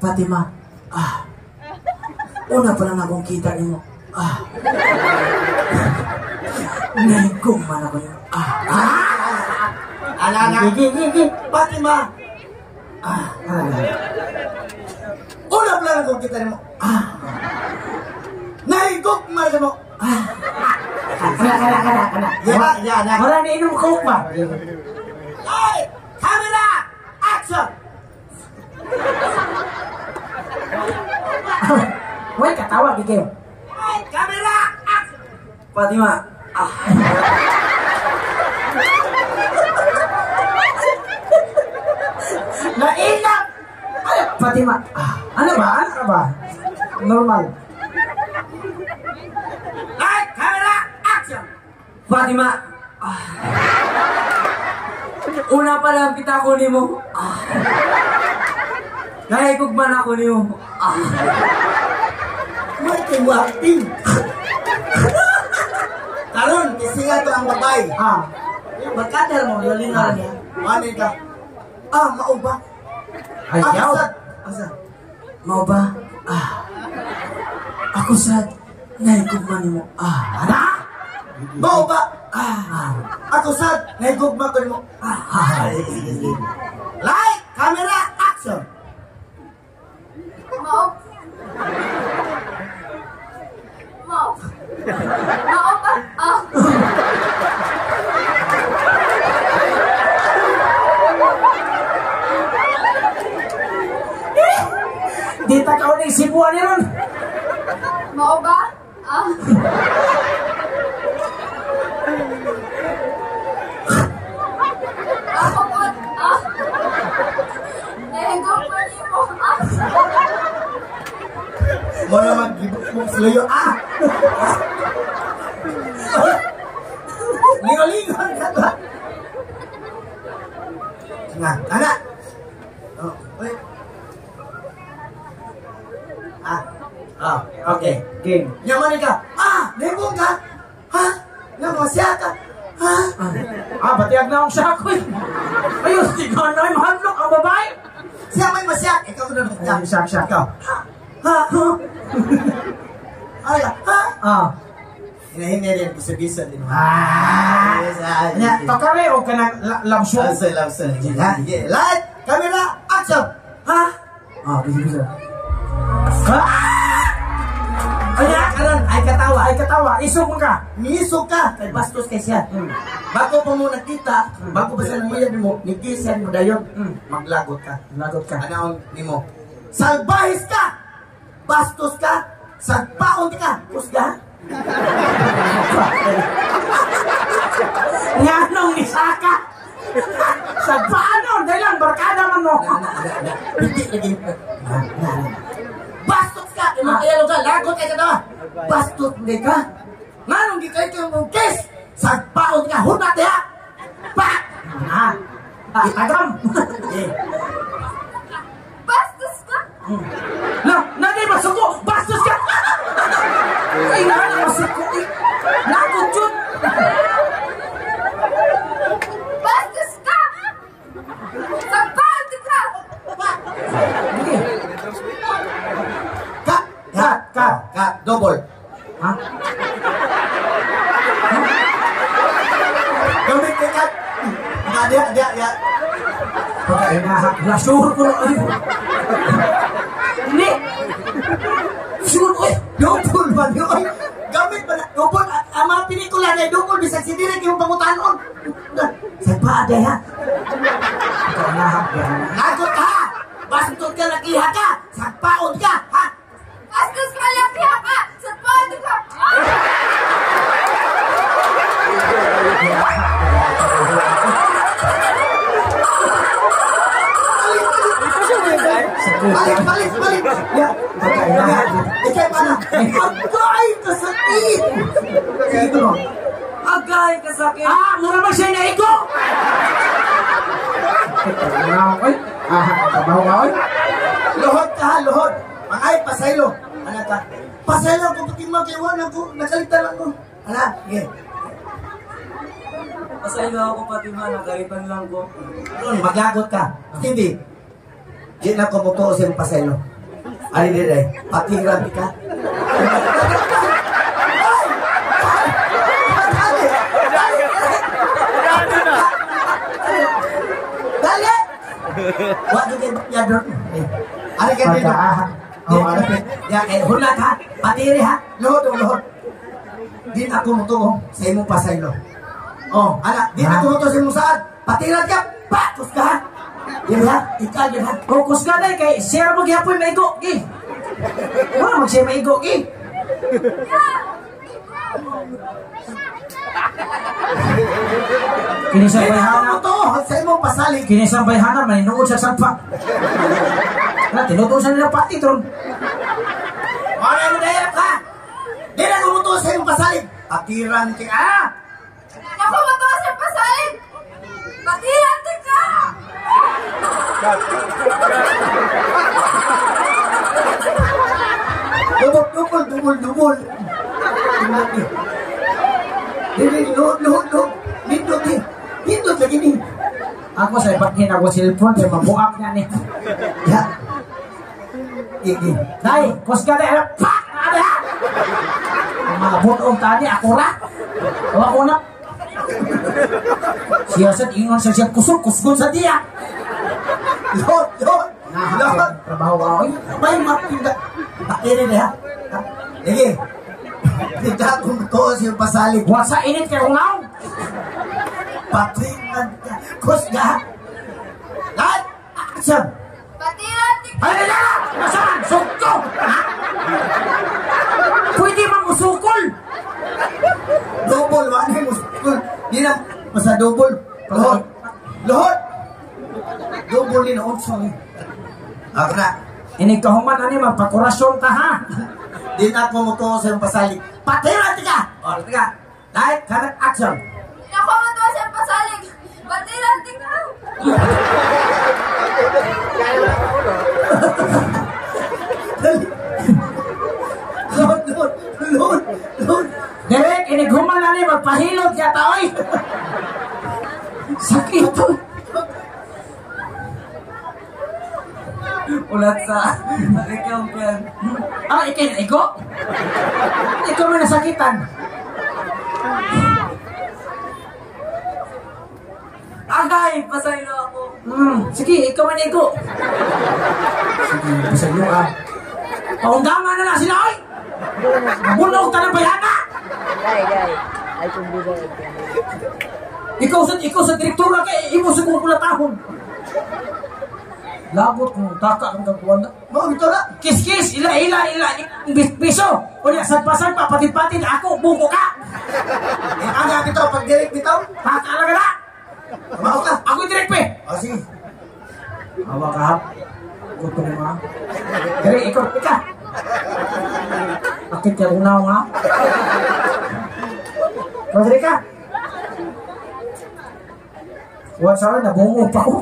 Fatima. Ah. Una pa lang akong kita nimo. Ah. Nahigog man ako nimo. Ah. Ana ana. Gigi. Fatima. Ah. Una pa lang akong kita nimo. Ah. Nahigog man ko nimo. Ah. Kana. Ya, na. Wala na inom coke ba? Ay! Camera! Action! Wala katawa gigi. Ay! Camera! Action! Fatima. Ah. Nainap! Ay, Fatima. Ah, ano ba? Ano ba? Normal. Ay! Camera! Action! Fatima. Ah. Una pa lang kita ko nimo. Ah. Nahigog man ako nimo. Ah. May kay mo acting. Karon, kasi nga to ang babae. Ah. Barkada mo, yolingan niya. Ano ka? Ah, mao ba? Ay, yaw. Asa? Mao ba? Ah. Ako sad nahigog man nimo. Ah. Ana? Mao ba? Ah. Ako sad nahigog man ko nimo. Ah. Light, camera, action. Mao. Mao. Mao ba? Ah. Di ta ka uling Cebuan ni ron. Mao ba? Ah. Ako po. Ah. Nahigog man nimo. Ah. Mo na maggibok mo sa layo. Ah! Lingalingon ka ba? Nga, ana! Oh, wait. Ah, ah, okay. Game. Nyaman ka. Ah, nahibong ka. Ha? Namasya ka. Ha? Ah, batiag na akong sako eh. Ayun, di ka na mahadlok ang babae. Siya may masyak. Ikaw na masyak. Ay, siya. Ikaw. Ha? Ha? Ay, ha? Ah. Hinahinay rin, bisa-bisa din. Ah. Yes, Nya, tokare o kanang lamso. Lamso. Sige. Light, camera, action! Ha? Ah, bisa. Ah! Ay, karon ay katawa. Ay katawa, isog mo ka. Miisog ka, kay bastos kay siya. Bago pa mo nakita, bago pa siya nanguyab mo, nigisiyan mo dayon, maglagot ka. Lagot ka. Ano nimo? Salbahis ka! Bastos ka! Sagpaon ka! Kusga! Nganong ni Saka? Sa paano? Dahil lang, barkada man mo. Na. Hindi lagi. Na. Bastos ka! Imong kayalo ka, lagot kay katawa. Bastos di ka. Nganong gi kay kay mong kiss? Sagpaon ka, hunat diha. Tagam. Eh, Bastos ka! Na, nanay masuko! Bastos ka! Ay, nanay masuko! Lagot yun! Bastos ka! Sagpaon ka! Sige. Cut! Cut! Cut! Cut! Double. Ha? Gamit kay cut. Dia, dia, dia. Pagkainaha. Lasur ko na. Hindi! Sure, oy! Double ba yun? Oy, gamit ba na? Double. Ang mga pelikula na double, bisag si Direk yung pangutanon. Sagpa, aday ha? Pagkainaha. Lagot ka ha! Bastos ka, lakiha ka! Sagpaon ka! Ha? Bastos ka, lakiha ka! Sagpaon ka! Balik, balik, balik! Ya, Pagkainaha. Ikay pa na! Agay ka sakit! Sige ito no. Agay ka sakit. Ah, mura man siya naigo! Pagkainaha, oy. Ah, trabaho ka, oy. Luhod ka ha, luhod! Mangay, pasaylo! Ano ka? Pasaylo ko, pati mo kay Juan ako, nakalitan lang ko. Ala, sige. Pasaylo ako pati man, nagalitan lang ko. Ron, maglagot ka. Stevie, di na ko mutuo sa imong pasaylo. Ari di day, patiran ka. Ay! Ay! Dali! Dali! Dali! Wa jud kay ya doon. Ari kay dito. Pagkaaha. Oh, ari. Ya kay hulat ha. Patiri ha. Luhod o luhod. Di na ko mutuo sa imong pasaylo. Oh, ala, di na ko mutuo sa imong saad. Patiran ka. Pakus ka ha. Di ha, ikaw yun ha. O, kusga na kay share mo gihapon maigo, gi. Mura mag-share maigo, gi. Kini sa Di na ako bayhana, mutuo sa imong pasalig. kini sa bayhana maninuod sa sagpa. Na tinutuo sa nila pati tron. Wala mo dahil ka. Di na ako mutuo sa imong pasalig. Patiran ka. Ah! Ako matuwa sa pasalig! Patihan ka! Dubol, dubol, dubol, dubol. Tingnan niyo. Dili, luhod, luhod, luhod. Nindot eh. Nindot lagi ni. Ako sa ipathin ako cellphone kay mabuak na ni. Ya. Gigi. Dai, kusga na pa. Ada ha. Ang mga butong tani ako ra. O ako na. Siya sa ingon sa siya kusog kusgon sa diya. Luhod, luhod. Luhod. Trabaho ka oy. May mapinda. Patiri na ha. Sige. Hindi ako mutuo sa imong pasalig. Wa sa init kay ungaw. Patiran ka. Kusga. Lahat. Action. Patihan ka! Ay, ay, ay! Nasaan? Sugto! Ha? Pwede man musukol! Double, wala mo. Di na, basta double. Luhod. Luhod. Double ni na otso ni. Ako na. Ini kahuman ani magpakurasyon ta ha. Di na ako mutuo sa imong pasalig. Patiran ka! O, teka. Light, camera, action. Ako matuwa sa pasalig! Patihan ka! Dali. Luhod, luhod, luhod, luhod. Direk, ini human ani magpahilot ya ta oy. Sakit. Ulat sa ikaw yan. Ah, ikay na igo? Ikaw man nasakitan. Agay, pasaylo ako. Sige, ikaw man igo. Sige, pasaylo ka. Paundangan na lang sila oy. Bunog ta ng bayana. Ikaw sa direktora kay imo sa kong pulatahon. Lagot kung taka kang kagkuhan na. Mo, ito na. Kiss-kiss, ila, ila, ila, piso. Unya, sagpa-sagpa, patid-patid, ako, buko ka. Eh, aga bitaw, pag direct bitaw. Taka lang ka na. Mao ka. Ako direct pe. O, sige. Awa ka, ha? Gutom nga. Dere, ikaw, ika. Akit ka unaw nga. Ikaw, dere ka. What sa nabungo pa ko.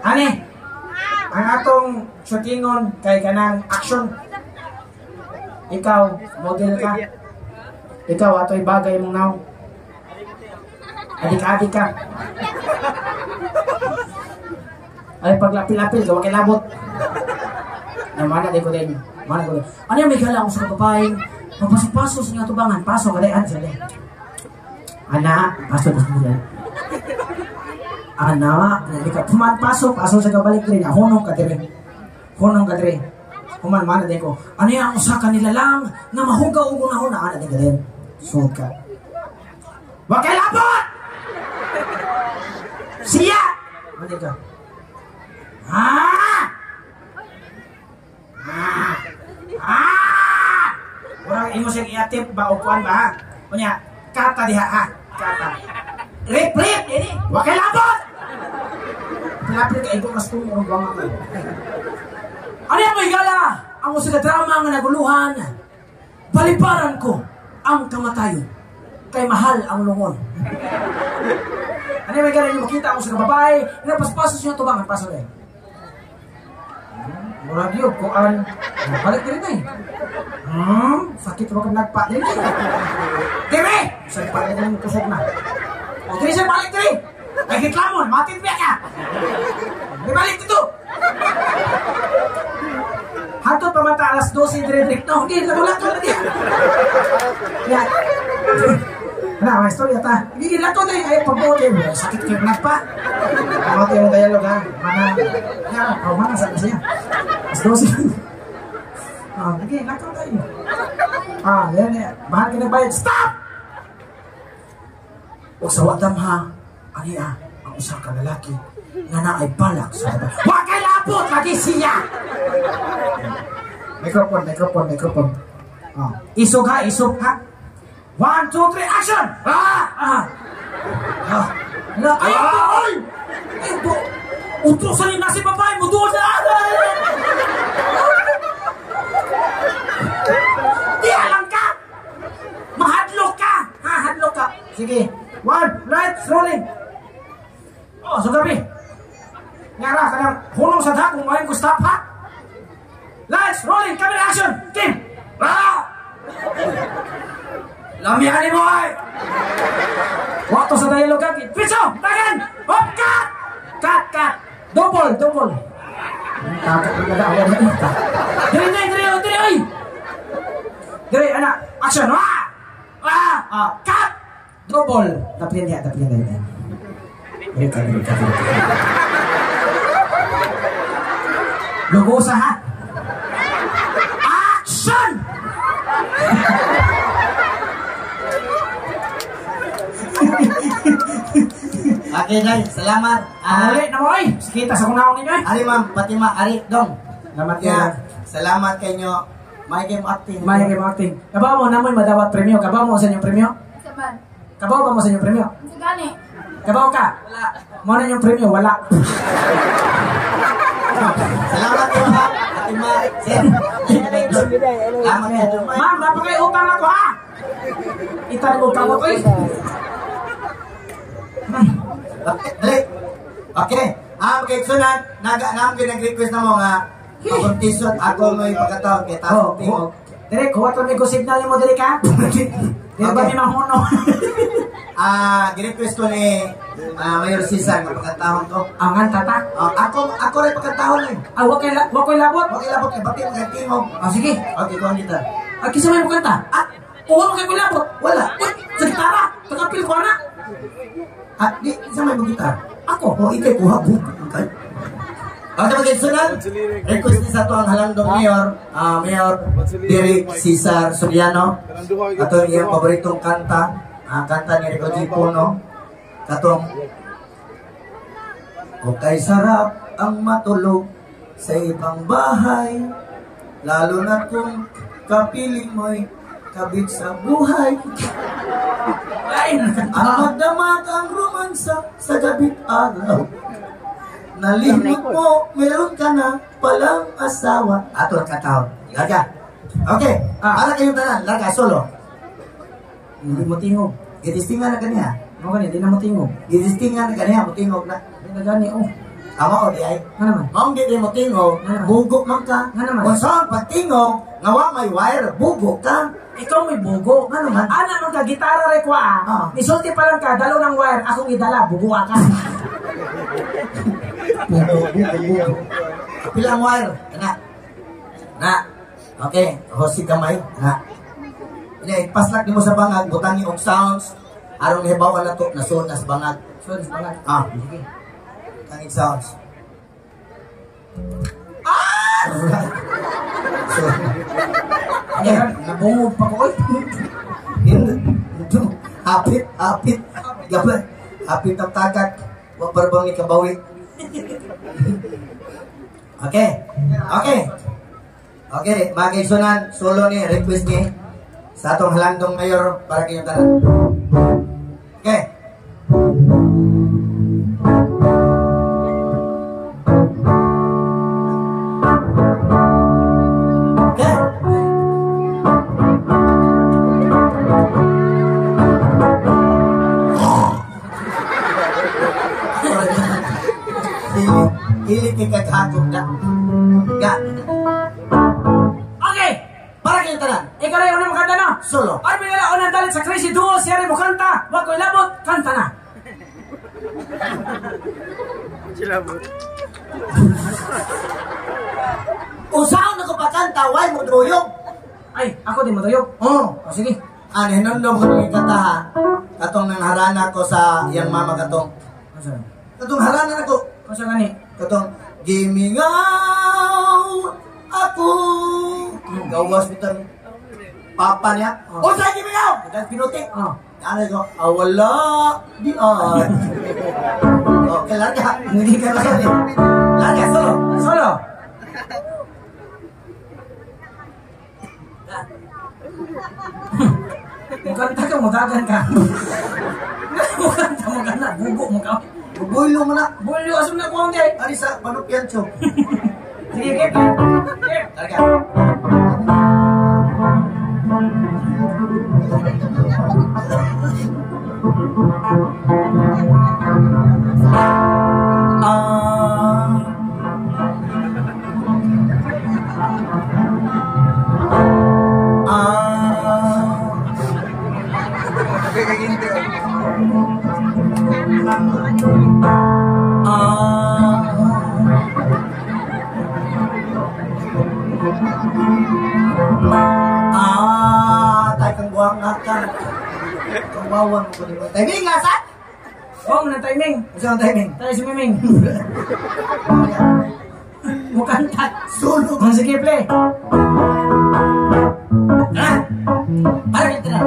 Ani, ang atong shootingon kay kanang action. Ikaw, model ka. Ikaw, atoy bagay mong naong. Adik-adik ka. Ay, paglapil-lapil, gawa kay labot. Namana din ko din. Mana ko din. Ano yung may gala akong sa kababaeng? Magpasok-pasok sa inyong tubangan. Pasok, alay, ano sila. Ana, pasok, pasok sila. Ana, nalika. Human, pasok, pasok sa kabalik rin. Hunong ka dire. Hunong ka dire. Human, mana din ko. Ano yung ang usa kanila lang na mahugaw og una-una. Ana din ka din. Sugod ka. Wa kay labot! Siya! Ano ka? Ah! Ah! Ah! Orang imo siyang iatip ba o kuan ba ha? Unya, kata diha ha? Kata. Rip, rip! Ini! Wa kay labot! Pilapil ka, igo kas kung urong buwang ako. Ano yung may gala? Ang usa ka drama nga naguluhan. Balibaran ko ang kamatayon. Kay mahal ang lungon. Ano yung may gala? Yung makita ang usa ka babae, napaspaso siya tubangan, paso rin. Murag yun, kuan. Balik din eh. Sakit ba kang nagpa din eh. Dire! Sa balik din kusog na. O, dire siya balik dire! Ay, hitlamon, matin biya ka! Di balik dito! Hantod pa mata alas 12 dire dire. No, hindi, lago-lago na diya. Ya. Ano, may istorya ta. Hindi, lago na eh. Ay, pagbuot eh. Sakit kayo nagpa. Ang yung dialogue ha. Mana, ya, oh, mana sa siya. Alas 12. Ah, okay, lakaw tayo. Ah, yan, yan. Mahal ka nagbayad. Stop! O sa wadam ha, ani ah, ang usa ka lalaki nga naay balak sa babae. Wa kay labot lagi siya. Microphone, microphone, microphone. Ah, isog ha, isog ha. 1, 2, 3, action! Ah! Ah! Ah! Na, ay, ay! Ay, do! Utusan ni nasi babae mo doon sa Di alam ka! Mahadlok ka! Ha, hadlok ka! Sige. 1, right, rolling! Oh, so gabi. Ngara, kanang hunong sa dha kung maayong ko stop ha? Lights, rolling, camera action! Game! Ah! Lamihanin mo ay! Wato sa dialogue ka. Piso! Tagan! Hop! Cut! Cut! Cut! Double! Double! Kakat na nag-awa na ito. Dire, dire, dire! Dire, oy! Dire, anak! Action! Ah! Ah! Ah! Cut! Double! Tapian niya, tapian niya. Dire ka, dire ka, dire ka. Lugosa ha? Action! Okay, guys. Salamat. Uli na mo, ay. Kita sa kunaon ninyo, ay. Ari, ma'am. Pati, ma. Ari, dong. Salamat Ya, kayo. salamat kayo. May game acting. May game acting. Kabaw mo, namoy madawat premyo. Kabaw mo sa inyong premyo? Saban. Kabaw ba mo sa inyong premyo? Unsa gani? Kabaw ka? Wala. Mo na inyong premyo? Wala. Salamat kayo, ma'am. Pati, ma. Sir. Salamat kayo. Ma'am, napakay utang ako, ha? Itan mo kamot, oy. Okay, dali. Okay. Okay, sunod, nag-request na mo nga, pag-tisot ako may pagkataon kay taas Oh, tingog. Direk, huwag may go signal mo diri ka. Dili ba ni mahuno? Gi-request ko ni Mayor Cesar nga pagkataon ko. Angan tata. Ako rin pagkataon eh. Ah, wa kay labot. Wa kay labot kay bati mga tingog. Ah, sige. Okay, kuha kita. Ah, kinsa may mukanta? Ah, uwa mo kay labot. Wala. Uy, sa gitara. Tagapil ko ana. Ah, di sa may gitar. Ako. Oh, ikay kuha bug. Okay. Okay, magigsunod. Request ni sa ato ang halandong mayor, Mayor Derek Cesar Soriano. Ato iyang paboritong kanta, kanta ni Rico G. Puno. Katong Okay, sarap ang matulog sa ibang bahay, lalo na kung kapiling mo'y kabit sa buhay. Ay, Ang magdamag ang romansa sa gabi't araw. Nalimot mo, meron ka na palang asawa. Ato ang kataon. Laga. Okay. Para kayong tanan. Laga, solo. Hindi mo tingog. Itistingan na kaniya. Mo gani di na mo tingog. Gidistingan na ganiya, mutingog na. Di na gani oh. Tama o di ay? Nga naman. Maong di di mo tingog, Nga naman. bugo man ka. Nga naman. Kung saan pagtingog, nga wa may wire, bugo ka. Ikaw may bugo. Nga naman. Ana man ka gitara re kwa. Ah. Nisulti pa lang ka dalo ng wire akong idala bugo ka. Bugo, bugo, bugo. Pila ang wire? Na. Na. Okay, hosi kamay. Na. Ini ipaslak nimo sa bangag, butangi og sounds aron hibawan na to nasuod na sa bangag. Sorry, bangag. Ah. Sige. Tangig sounds. Ah! Alright. So, Okay, nabungog pa ko oy. hindi. Hapit, hapit. Gabi. Hapit ang tagak. Wa barbang ni kabawi. Okay. Okay. Okay, mga kaigsunan, solo ni, request ni sa atong halandong mayor para kayong tanan. Okay. Okay. Dili, dili kay kagakog na. Ga. Okay. Para kayong tanan. Ikaw na yung unang makanta no? Solo. Armin nila unang dalit sa Crazy Duo, siyari mo kanta, wag ko'y labot, kanta na. Usaon ako pakanta, why mo druyog? Ay, ako din matuyog. Oh. O sige. Ano, hinumdum ko nung ikanta ha. Katong nang harana ko sa iyang mama katong. Asa? Katong harana nako. Asa gani? Katong gimingaw ako. Gawas bitang papa niya. Oh. Unsa gimingaw? Dagan pinuti. Oh. Ano ko? Ah, wala. Di ay. Okay, larga. Hindi ka Larga. Larga, solo. Solo. Mukanta ka, mutagan ka. Mukanta mo ka na, bugo mo ka. Bubulo mo na. Bulyo, asum na kuwang di. Ari sa panupyan, chok. Sige, keep. Keep. Larga. Ah. Ah. Ah. Ah, tay kang buwang nga ka. Kawawan mo ko di ba? Timing nga sa? Oh, ng timing. Unsa ang timing? Tayo si Miming. Mukanta. Solo. Oh, sige, play. Ah! Para kita na.